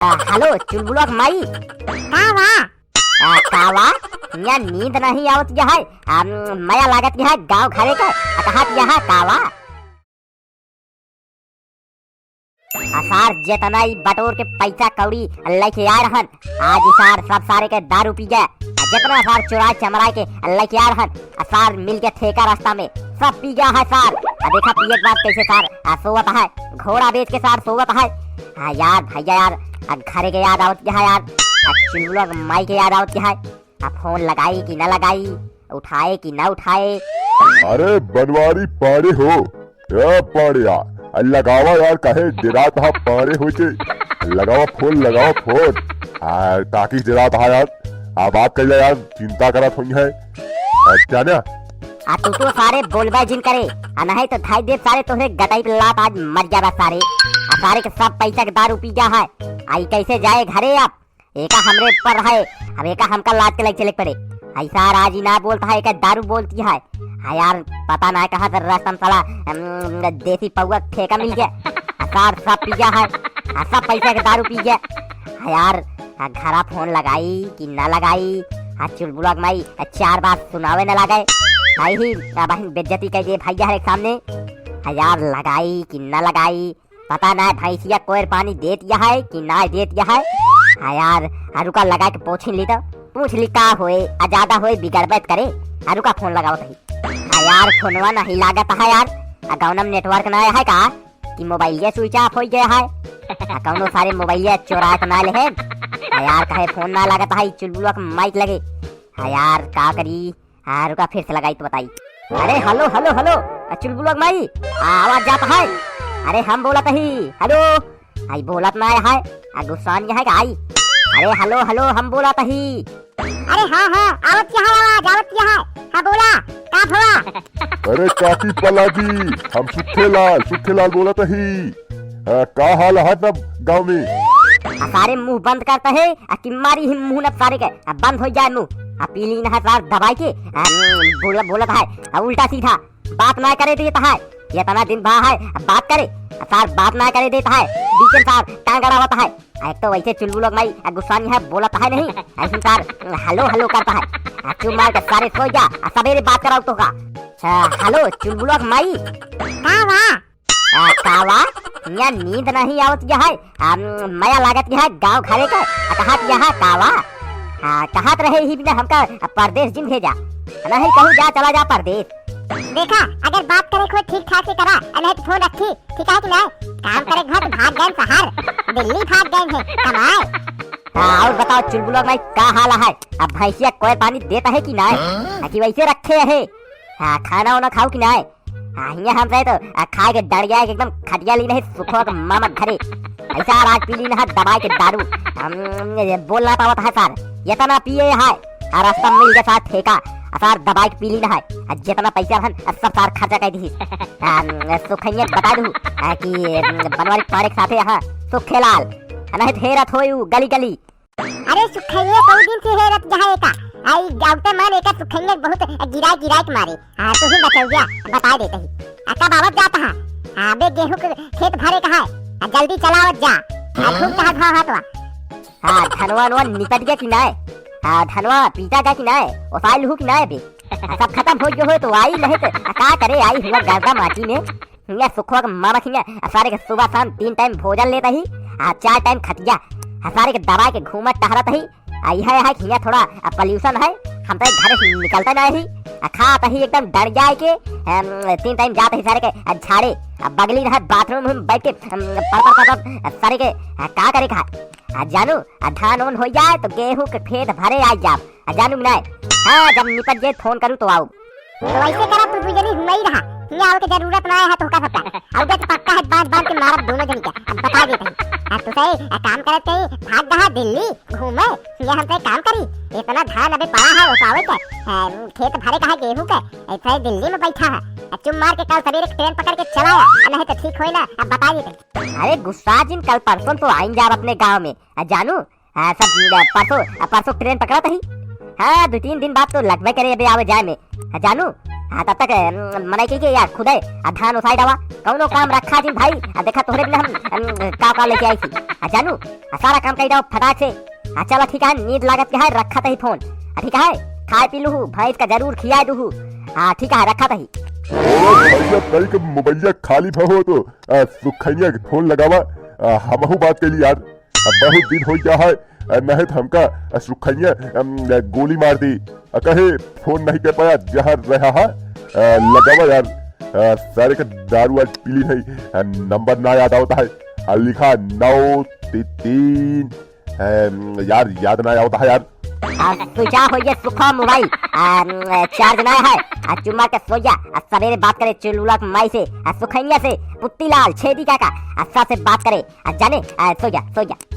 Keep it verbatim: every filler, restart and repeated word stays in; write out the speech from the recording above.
आ, हेलो, चुलबुलवा के माई। का बा? आ, का बा? हियाँ नींद नहीं आवत है। आ, मया लागत है गाँव घरे के। आ, कहाँ है कावा? आ, सार जेतना ई बटोर के पैसा कौड़ी लेके आए रहन, आज ई सार सब सारे के दारू पी गए। आ, जेतना सार चुराए चमराए के लेके आए रहन, आ, सार मिल के ठेका रास्ता में सब पी गया है सार। आ, देखा पिए के बाद कैसे सार, आ, सोवत है, घोड़ा बेच के सार सोवत है। हाँ यार, भैया यार, आ, घरे के याद आवत है यार, आ, चुलबुलवा के माई के याद आवत है। आ, फोन लगाई कि ना लगाई, उठाए कि ना उठाए। अरे बनवारी पाड़े हो, ए पाड़े यार, आ, लगावा यार, काहे डेरात हा पाड़े हो के, लगावा फोन, लगावा फोन। आ, काकी डेरात हा यार, आ, बात कइला यार, चिंता करत होई है। आ, क्या ना? आ, तू तो सारे बोलबे जिन करे, आ, नहीं तो धाई देब सारे तोहरे गटाई पे लात, आज मर जाबा सारे। आ, सारे के सब पैसा के दारू पी गया है, आ, ई कैसे जाए घरे अब? एका हमरे ऊपर है, अब एका हमका लाद के लइ चले के पड़े। ऐसा राजी ना बोलता है, एका दारू बोलती है। हाँ यार, पता ना कहाँ से रास्ता में साला, अम, देसी पौवा ठेका मिल गया। आ सार सब पी गया है, आ सब पैसा के दारू पी गया। हाँ यार, आ घरा फोन लगाई कि ना लगाई? आ चुलबुलवा के माई, आ चार बात सुनावे ना लागे। आई ही, आ बहन बेइज्जती कर दे भैया हरे सामने। हाँ यार, लगाई कि ना लगाई? पता ना भैंसिया कोयर पानी देत या है कि ना देत या है। हाँ यार, आ रुका लगा के पूछ ली तो, पूछ ली का होए, आ ज्यादा होए बिगड़बे त करे। आ रुका फोन लगावत ही। हाँ यार, फोनवा नहीं लागत है यार, आ गौनम नेटवर्क ना है का कि मोबाइलिया स्विच ऑफ हो गया है? आ कौनो सारे मोबाइलिया चोरा के ना ले हैं? हाँ यार, कहे फोन ना लागत है, चुलबुलवा के माइक लगे। हाँ यार, का करी? हाँ, रुका, फिर से लगाई तो बताई। अरे, हेलो, हेलो, हेलो, आ, चुलबुलवा के माई, आ, आवाज जात है? अरे, हम बोलत ही, हेलो। आई बोलत ना है, आ, गुस्सा नहीं है का आई? अरे, हेलो, हेलो, हम बोलत ही। अरे, हाँ, हाँ, आवत क्या है आवाज, आवत क्या है? हाँ, बोला, का भवा? अरे, काकी पलागी, हम सुखेलाल, सुखेलाल बोलत ही। आ, का हाल है सब गाँव में? आ, सारे मुँह बंद करता है, आ, कि मारी ही मुँह न सारे के, आ, बंद हो जाए मुँह। आ, पी ली ना सार दबाई के, आ, बोला, बोलत है, आ, उल्टा सीधा बात ना करे देता है। इतना दिन भा है, आ, बात करे, आ, सार बात ना करे देता है। बीच में सार टांग अड़ावत है। आ, एक तो वैसे चुलबुलवा के माई, आ, गुस्सा नहीं है, बोलत है नहीं। ऐसे सार हेलो हेलो करता है। आ, चुप मार के सारे सो जा, आ, सवेरे बात कराओ तो का। अच्छा, हेलो चुलबुलवा के माई। का बा? आ, कावा, हियाँ नींद नहीं आवत या है। आ, मया लागत या है गाँव घरे के। आ, कहात या है कावा? आ, कहात रहे ही बिना हमका, आ, परदेस जिन भेजा। नहीं कहूँ जा, चला जा परदेस। देखा, अगर बात करे को ठीक ठाक से करा, आ, नहीं तो फोन रखी, ठीक है कि नहीं? काम करे घर तो भाग गए शहर, दिल्ली भाग गए हैं कमाए। हाँ, और बताओ चुलबुलवा माई का हाल है? अब भैंसिया कोई पानी देता है कि नहीं? हाँ? आ, कि वैसे रखे है? हाँ, खाना वाना खाओ कि नहीं? आ, हियाँ हम रहे तो, आ, खाए के डर गया है कि एकदम खटिया ली नहीं, सुखवा के मामा घरे। ऐसा आज पी ली ना दबाई के दारू। हम, ये बोल ना पावत है सार। इतना पिए है। आ, रास्ता में मिल गया सार ठेका। आ, सार दबाई के पी ली ना है। आ, जितना पैसा रहन, आ, सब सार खर्चा कर दी। आ, सुखैया बता दू, आ, कि, बनवारी पाड़े के साथे, हाँ, सुखेलाल। आ, नहीं तो हेरत होई उ गली गली। अरे सुखैया, बहुत दिन से हेरत जहाँ एका। आई गाउते मन एका सुखैया बहुत गिराए गिराए के मारे। हाँ, तू ही बचौजा, बता देते ही। आ, कब आवत जात हा? हाँ, बे गेहूं के खेत भरे का है। आ, जल्दी चलावत जा। आ, खूब कहा घाव हाथ वा। हाँ, धनवा वनवा निपट गया कि नाय? हाँ, धनवा पीटा गया कि नाय? ओसाइल हु कि नाय बे? आ, सब खत्म हो गयो हो तो आई नहीं तो, आ, का करे आई हुआ गर्दा माटी में। हियाँ सुखवा के मामा खियाँ, आ सारे के सुबह शाम तीन टाइम भोजन लेता ही, आ चार टाइम खटिया, आ सारे के दबाए के घूमत टहरत ही, आ यह है कि हियाँ थोड़ा, आ, पॉल्यूशन है, हम तो घर से निकलते नहीं ही, आ खात ही एकदम डर जाए के, अम, तीन टाइम जात ही सारे के, आ झाड़े, आ बगली रहे बाथरूम में बैठ के, अम, पर, पर, पर, पर, आ सारे के, आ का करे का, आ जानू, आ धान ओन हो जाए तो गेहूं के खेत भरे आ जाब, आ जानू कि नाय? हाँ, जब निपट जाए फोन करू तो आऊ। तो ऐसे करा, तू दू जनी हुआई रहा, हियाँ आवे के जरूरत ना है तोहका सबका। अब देख पक्का है, बांध बांध के मारब दोनों जनी के। अब बता देते हैं। अब तू सही, आ, काम करत कहीं भाग रहा दिल्ली घूमे, हियाँ हमसे काम करी। इतना धान अबे पड़ा है ओसावे के, आ, खेत भरे का है गेहूं के, ऐसे ही दिल्ली में बैठा है। आ, चुप मार के कल सवेरे ट्रेन पकड़ के चला आ, आ, नहीं तो ठीक होई ना, अब बता देते हैं। अरे गुस्सा जिन, कल परसों तो आइन जाब अपने गाँव में, आ, जानू। हाँ, सब, अ, परसों, अ, परसों ट्रेन पकड़त ही। हाँ, दो तीन दिन बाद तो लगबे करे अबे आवे जाए में। हाँ, जानू, हाँ, तब तक, अम, मनई कही के यार खुदे, आ धान ओसाई डावा, कौनो काम रखा जिन भाई, आ देखा तोहरे बिना हम, अम, का का लेके आई थी, आ जानू, आ सारा काम कही डावा फटाक से, आ चला ठीक है, नींद लागत के है, रखा तही फोन, आ ठीक है, खाए पी लूहू, भैंस का जरूर खियाए दूहू, हाँ ठीक है, रखा तही। ओ भैया, तई के मोबाइलिया खाली भहो तो, आ, सुखैया के फोन लगावा, आ, हमहू बात कैली यार। अब बहुत दिन हो गया है, आ, नहीं तो हमका, आ, सुखैया, अम, गोली मार दी। आ, कहे फोन नहीं कर पाया, जहर रहा है, आ, लगावा यार। आ, सारे का दारू आज पी ली नहीं, आ, नंबर ना याद आवता है। आ, लिखा नौ ती-, तीन, अम, यार याद ना आवता है यार। आ, सुजा हो ये सुखा मोबाइल, आ, अम, चार्ज ना है। आ, चुम्मा के सोया, आ, सवेरे बात करे चुलबुला के माई से, आ, सुखैया से, पुत्तीलाल, छेदी काका, आ, सबसे बात करे, आ, जाने, आ, सोया, सोया।